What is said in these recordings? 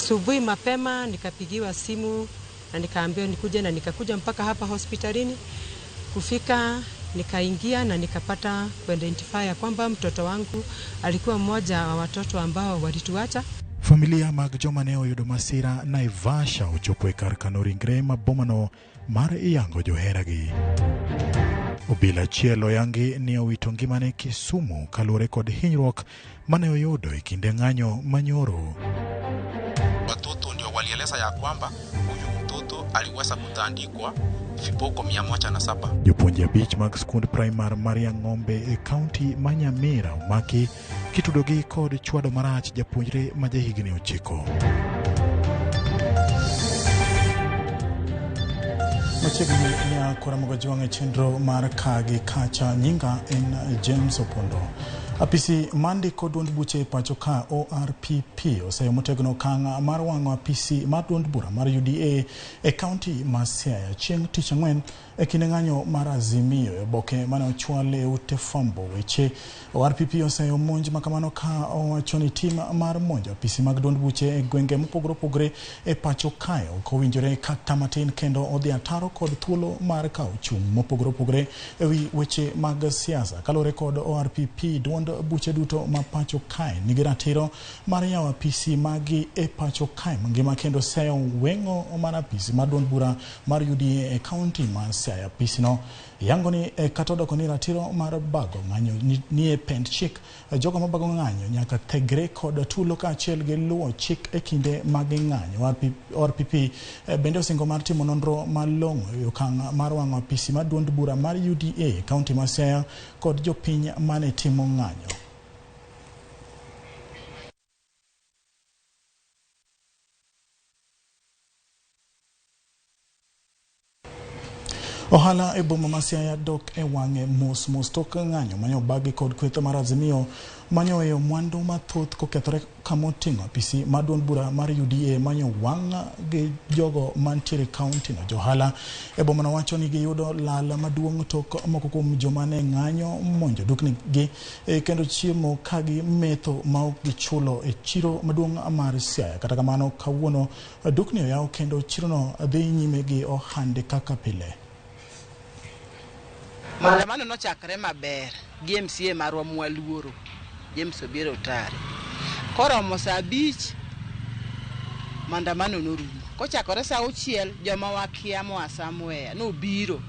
Asubuhi mapema nikapigiwa simu na nikaambiwa nikuje, na nikakuja mpaka hapa hospitalini. Kufika nikaingia na nikapata kuidentify ya kwamba mtoto wangu alikuwa mmoja wa watoto ambao walituacha. Familia mag joma ne oyudo masira Naivasha ochopo e kar kano ringre ma bomano mar yango joheragi. Obila achiel oyangi ni owito ngimane Kisumu kaluwore kod hinyruok mane oyudo e kinde ng'anyo manyoro. Watoto ndio walieleza ya kwamba huyu mtoto aliweza kutandikwa viboko 107. Jopuonje abich mag skund primar mar Yang'ombe e kaunti ma Nyamira omaki kitudogi kod chwado marach japuonjre ma jahigni 9. Machiegni nya Ramogi Jwang' e chenro mar Kagi Kacha, nyinga en James Opondo. Apisi mandiko duond buche e pacho ka ORPP oseyo motegno okang' mar wang'o apisi mar duond bura mar UDA e kaunti ma Siaya chieng' tich ang'wen e kinde ng'anyo mar Azimio. E oboke mane ochwal e ute fwambo weche, ORPP oseyo monj makamano ka owacho ni tim mar monjo apisi mag duond buche e gwenge mopogore opogore e pacho kae ok owinjore kata matin, kendo odhi ataro kod thuolo mar kawo chung' mopogore opogore e wi weche mag siasa. Kaluwore kod ORPP, duond buche duto ma pacho kae nigi ratiro mar yawo apisi magi e pacho kae mangima, kendo seyo weng'o mar apisi mar duond bura mar UDA e kaunti ma Siaya. Apisi no yango ni kata odoko ni ratiro mar bago ng'anyo ni e pend chik, jogo mabago ng'anyo nyaka thegre kod tulo kaachiel gi luwo chik e kinde mag ng'anyo. ORPP bende osingo mar timo nonro malong'o e okang' mar wang'o apisi mar duond bura mar UDA e kaunti ma Siaya kod jopiny mane timo ng'anyo. Ohala e boma ma Siaya dok e wang'e mos mos tok ng'anyo manyo obagi kod kweth mar Azimio manyo weyo mwandu mathoth kokethore kamoting'o apisi mar duond bura mar UDA manyo wang' gi jogo mantiere e kaunti no. Johala e boma no wacho ni giyudo lal maduong' tok moko kuom joma ne ng'anyo monjo dukni gi kendo chiemo ka gimetho ma ok gichulo e chiro maduong' mar Siaya. Kata kamano kawuono dukni oyaw kendo chirono dhi nyime gi ohande kaka pile. Maandamano nochakre maber gi MCA marwa mwaluoro James Obiero Otare. Koromo saa 5 maandamano norumo. Kochakore saa 6 joma wakia moa somewhere nobiro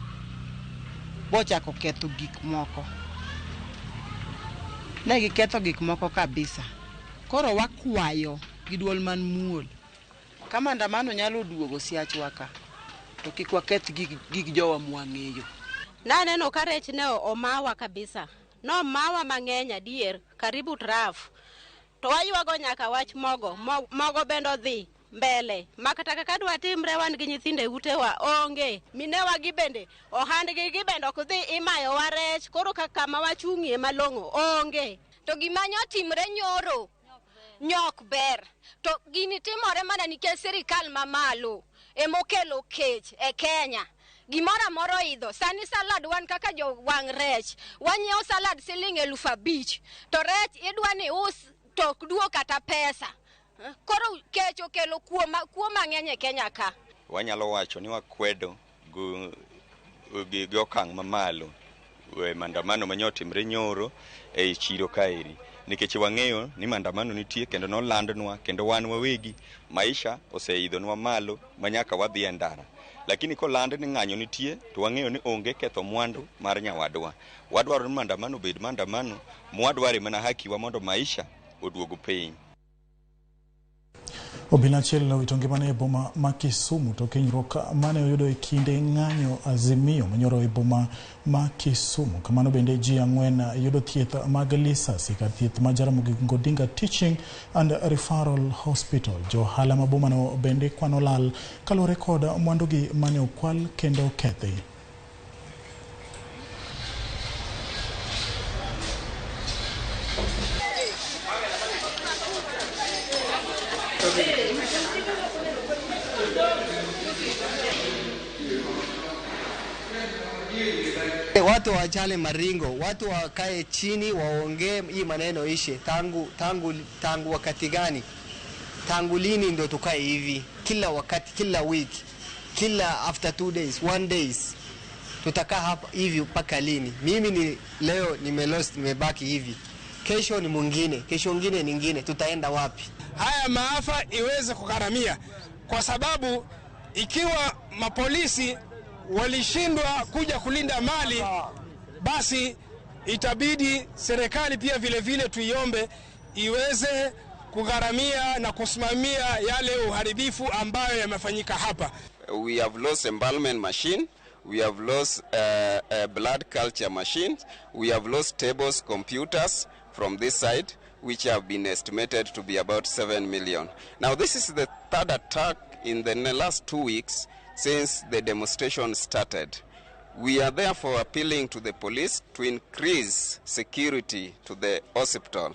bochako ketho gik moko. Ne giketho gik moko kabisa. Koro wakwayo gi duol man muol ka maandamano nyalo duogo Siachwa ka to kik waketh gig jowa mwang'eyo. Naneno ka rech ne omawa kabisa. Nomawa mang'eny adier, karibu traf. To waywago nyaka wach mogo. Mogo bende odhi mbele. Makata kaka dwa timre wan gi nyithindo e utewa onge. Minewa gi bende ohandgi gi bende ok dhi, imayowa rech. Koro kama wachung'ie malong'o onge. To gima nyotimre nyoro nyok ber. To gini timore mana nikech sirikal mamalo emokelo kech e Kenya. Gimoro amora oidho. Sani salad wan kaka jo wang' rech wanyiewo salad siling 5,000 to rech idwa ni us to ok duo kata pesa. Koro kech okelo kuo mang'eny e Kenya ka. Wanyalo wacho ni wakwedo gi okang' mamalo maandamano manyotimre nyoro e chiro kaeri, nikech wang'eyo ni maandamano nitie kendo nolandnwa, kendo wan wawegi maisha oseidhonwa malo manyaka wadhi e ndara. Lakini koland ni ng'anyo nitie to wang'eyo ni onge ketho mwandu mar nyawadwa. Wadwaro ni maandamano obed maandamano, mwadware mana hakiwa mondo maisha oduog piny. Obila achiel owito ngimane e boma ma Kisumu tok hinyruok mane oyudo e kinde ng'anyo Azimio manyoro e boma ma Kisumu. Kamano bende ji 4 yudo thieth mag lisasi kar thieth ma Jaramogi Oginga Teaching and Referral Hospital. Johala ma bomano bende kwano lal kaluwore kod mwandugi mane okwal kendo okethi. Watu waachane maringo, watu wakae chini waongee hii maneno ishe. Tangu wakati gani? Tangu lini ndio tukae hivi? Kila wakati, kila wiki, kila after 2 days, one days. Tutakaa hapa hivi mpaka lini? Mimi ni leo nimelost, nimebaki hivi. Kesho ni mwingine, kesho ngine nyingine, tutaenda wapi? Haya maafa iweze kugharamia, kwa sababu ikiwa mapolisi walishindwa kuja kulinda mali, basi itabidi serikali pia vile vile tuiombe iweze kugharamia na kusimamia yale uharibifu ambayo yamefanyika hapa. We have lost embalmment machine. We have lost blood culture machines. We have lost tables, computers from this side, which have been estimated to be about 7 million. Now, this is the third attack in the last 2 weeks since the demonstration started. We are therefore appealing to the police to increase security to the hospital.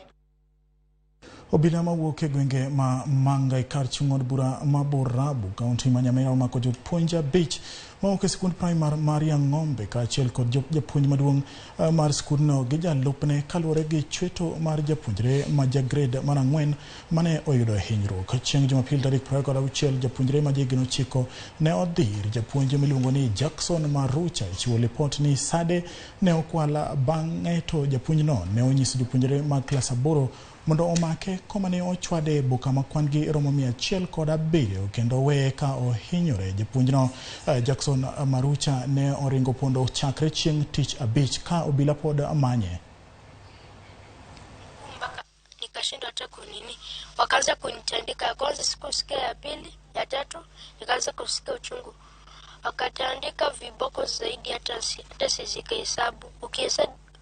Obila mawuok e gwenge ma Manga e kar chung' od bura ma Borabu, kaunti ma Nyamira, omako jopuonj 5 mawuok e sikund primar mar Yang'ombe kaachiel kod japuonj maduong' mar skundno gi jalupne kaluwore gi chweto mar japuonjre ma ja grade mar 4 mane oyudo hinyruok. Chieng' Jumapil tarik 26, japuonjre ma jahigni 9 ne odhi ir japuonj miluongo ni Jackson Marucha e chiwo lipot ni sade ne okwal. Bang'e to japuonjno ne onyiso jopuonjre mag klas 8 mondo omake koma ne ochwade e boka ma kwan gi romo 107 kendo weye ka ohinyore. Japuonjno Jackson Marucha ne oringo pondo chakre chieng' Tich Abich ka obila pod manye. Mpaka nikashindwa hata kunini, wakaanza kunitandika. Ya kwanza sikusikia, ya pili, ya tatu nikaanza kusikia uchungu, wakatandika viboko zaidi, hata sizikahesabu.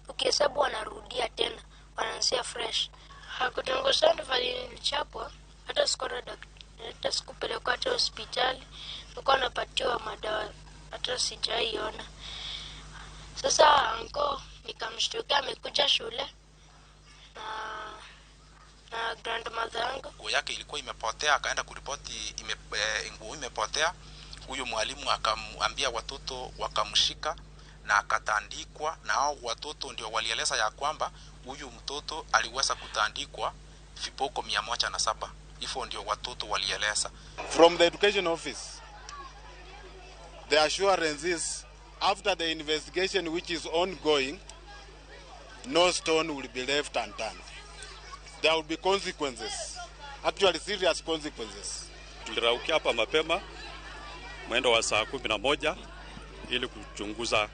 Ukihesabu wanarudia tena, wanaanzia fresh. Hakutangusana vile nilichapwa, hata sikuona hata sikupelekwa hata hospitali, nilikuwa napatiwa madawa, hata sijaiona. Sasa anko nikamshtukia amekuja shule na grandmother yangu. Nguo yake ilikuwa imepotea, akaenda kuripoti nguo imepotea. Huyo mwalimu akamwambia watoto wakamshika na akatandikwa, na hao watoto ndio walieleza ya kwamba huyu mtoto aliweza kutandikwa viboko 107. Hivyo ndio watoto walieleza. From the education office, the assurance is after the investigation, which is ongoing, no stone will be left unturned. There will be consequences, actually serious consequences. Tuliraukia hapa mapema mwendo wa saa 11 ili kuchunguza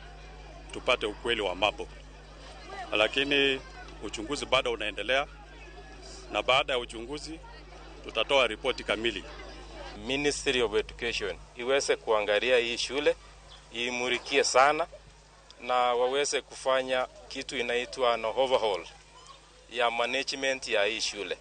tupate ukweli wa mambo, lakini uchunguzi bado unaendelea, na baada ya uchunguzi tutatoa ripoti kamili. Ministry of Education iweze kuangalia hii shule, imulikie sana na waweze kufanya kitu inaitwa an overhaul ya management ya hii shule.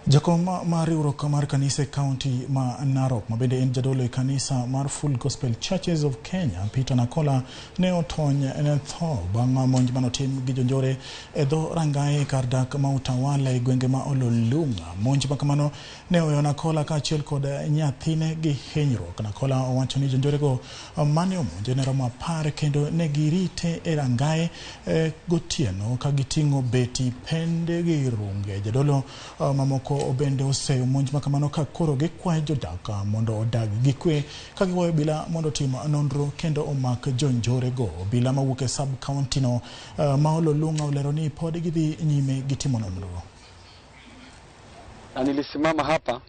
Jakom mar riwruok mar kanisa e kaunti ma Narok, ma bende en jadolo e kanisa mar Full Gospel Churches of Kenya, Peter Nakola, ne otony ne tho bang' monj manotim gi jonjore e dho rangaye kar dak ma Utawala e gwenge ma Ololunga. Monj ma kamano ne oweyo Nakola kaachiel kod nyathine gi hinyruok. Nakola owacho ni jonjorego mane omonje ne romo 10 kendo ne girite e rangaye gotieno ka giting'o beti, pende gi runge. Jadolo mamoko bende oseyo monj makamano ka koro gikwayo jodak mondo odag gi kwe ka giwayo obila mondo otim nonro kendo omak jonjorego. Obila mawuok e sub county no ma Ololunga olero ni pod gidhi nyime gi timo nonro. Na nilisimama hapa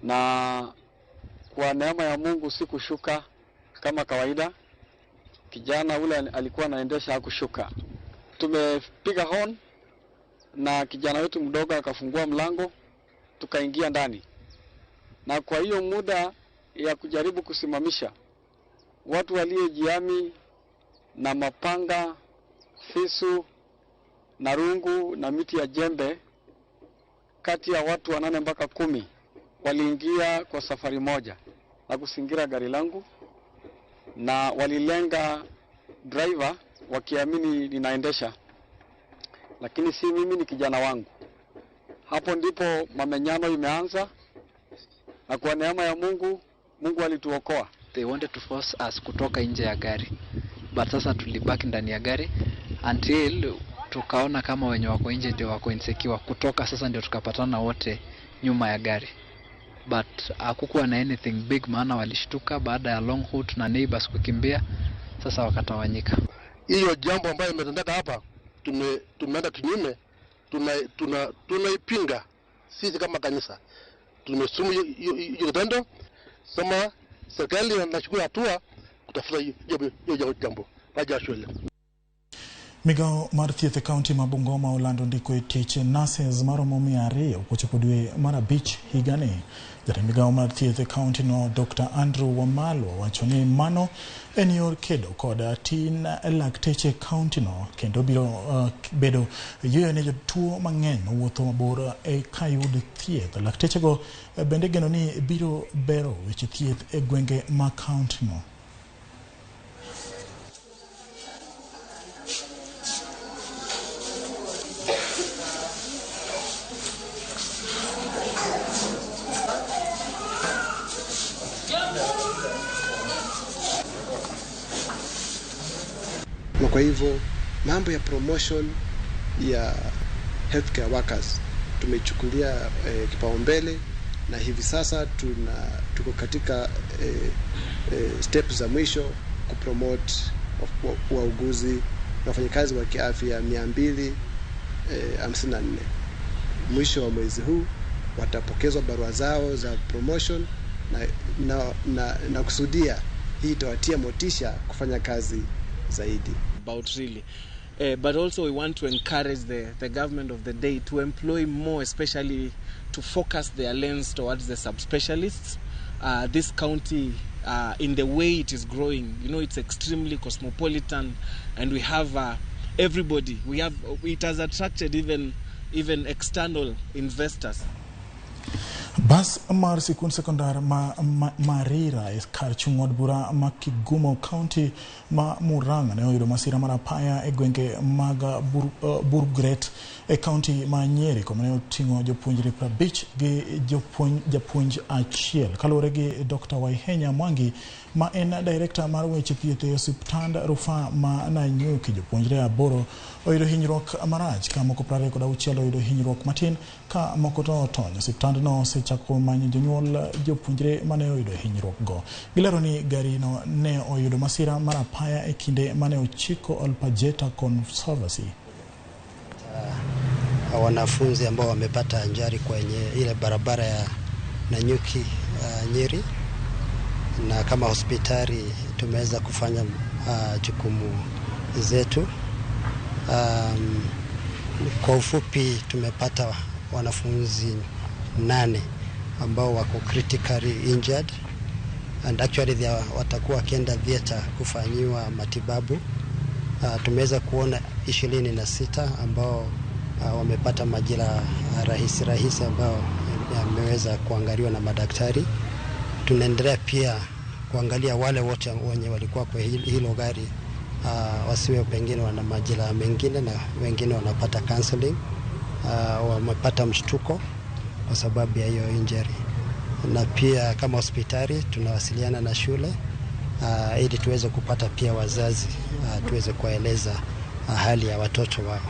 na kwa neema ya Mungu sikushuka kama kawaida. Kijana ule alikuwa anaendesha hakushuka. Tumepiga horn na kijana wetu mdogo akafungua mlango, tukaingia ndani, na kwa hiyo muda ya kujaribu kusimamisha watu waliojihami na mapanga, visu na rungu na miti ya jembe, kati ya watu 8 mpaka 10 waliingia kwa safari moja na kuzingira gari langu, na walilenga driver wakiamini ninaendesha, lakini si mimi, ni kijana wangu. Hapo ndipo mamenyano imeanza, na kwa neema ya Mungu, Mungu alituokoa. They wanted to force us kutoka nje ya gari, but sasa tulibaki ndani ya gari until Tukaona kama wenye wako nje ndio wako insecure kutoka, sasa ndio tukapatana wote nyuma ya gari, but hakukuwa na anything big, maana walishtuka baada ya long hoot na neighbors kukimbia, sasa wakatawanyika. Hiyo jambo ambayo imetendeka hapa tumeenda kinyume, tunaipinga sisi kama kanisa. Tumesumu hiyo kitendo, sema serikali inachukua hatua kutafuta hiyo jambo baada shule. Migao mar thieth e kaunti ma Bungoma olando ndiko e tich nurses maromo 200 kochopo dwe mar 5 higani. Jatend migao mar thieth e kaunti no Dr. Andrew Wamalwa wacho ni mano en yor kedo kod tin lakteche e kaunti no kendo biro bedo yueyo ne jotuo mang'eny mawuotho mabor e kayud thieth. Laktechego bende geno ni biro bero weche thieth e gwenge ma kaunti no. Na kwa hivyo mambo ya promotion ya healthcare workers tumechukulia kipaumbele, na hivi sasa tuko katika steps za mwisho kupromote wauguzi na wafanyakazi wa kiafya 254. Mwisho wa mwezi huu watapokezwa barua zao za promotion na kusudia hii itawatia motisha kufanya kazi zaidi. About really. But also we want to encourage the government of the day to employ more, especially to focus their lens towards the subspecialists. This county, in the way it is growing, you know, it's extremely cosmopolitan, and we have everybody. It has attracted even external investors. Bas mar sikund sekondar ma Marira e kar chung' od bura ma Kigumo County ma Murang'a ne oyudo masira mar apaya e gwenge mag Burgret e kaunti ma Nyeri kuma ne oting'o jopuonjre 50 gi japuonj achiel. Kaluwore gi Dr. Waihenya Mwangi ma en director mar weche thieth e osiptand rufaa ma Nanyuki, jopuonjre 8 oyudo hinyruok marach ka moko 26 oyudo hinyruok matin ka moko to otony. Osiptandno osechako manyo jonyuol jopuonjre mane oyudo hinyruok go. Gilero ni garino ne oyudo masira mar apaya e kinde mane ochiko Olpajeta Conservancy. Wanafunzi ambao wamepata ajali kwenye ile barabara ya Nanyuki Nyeri, na kama hospitali tumeweza kufanya jukumu zetu. Kwa ufupi tumepata wanafunzi 8 ambao wako critically injured, and actually they watakuwa wakienda theater kufanyiwa matibabu. Tumeweza kuona 26 ambao wamepata majeraha rahisi ambao yameweza kuangaliwa na madaktari. Tunaendelea pia kuangalia wale wote wenye walikuwa kwa hilo gari, wasiwe pengine wana majeraha mengine, na wengine wanapata counseling, wamepata mshtuko kwa sababu ya hiyo injury. Na pia kama hospitali tunawasiliana na shule ili tuweze kupata pia wazazi, tuweze kuwaeleza hali ya watoto wao.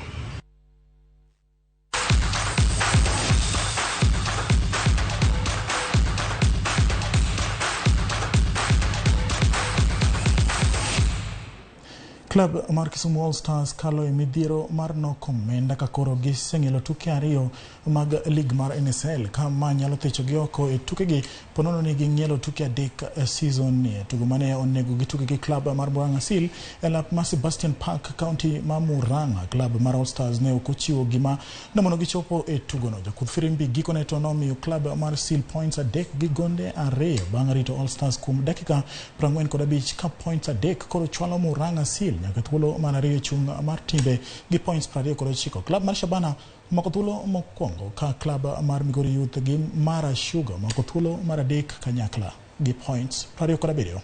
Club mar Kisumu All Stars kalo e midhiero mar nok omenda ka koro giseng'elo tuke 2 mag lig mar NSL ka ma nyalo thichogi oko e tukegi ponono ni ging'ielo tuke 3 e season ni. Tugo mane onego gituge gi club mar Murang'a Seal e lap mar Sebastian Park, county ma Murang'a. Club mar All Stars ne ok ochiwo gima nomono gichopo e tugono. Jakudh firimbi gikone to nomiyo club mar Seal points 3 gi gonde 2 bang' rito All Stars kuom dakika 45 ka points 3 koro chwalo Murang'a Seal nyaka thuolo mar 2 chung' mar timbe gi points 29. Club mar Shabana omako thuolo mokwongo ka club mar Migori Youth gi Mara Sugar omako thuolo mar 3 kanyakla gi points 27.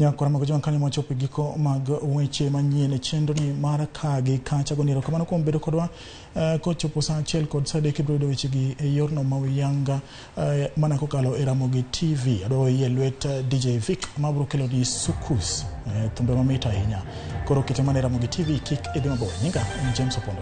Nyakwara mag jowang' kanyo mochopo e giko mag weche manyien e chenro ni mar ka gi kacha. Goni erokamano kuom bedo kodwa kochopo saa 1 kod saa 3 ibiro yudo wechegi e yorno ma uyanga mana kokalo e Ramogi TV. Adwa weyi e lwet DJ Vic mabiro kelo ni sukus thumbe mamit ahinya. Koro kete mana e Ramogi TV kik idhi mabor. Nyinga en James Opondo.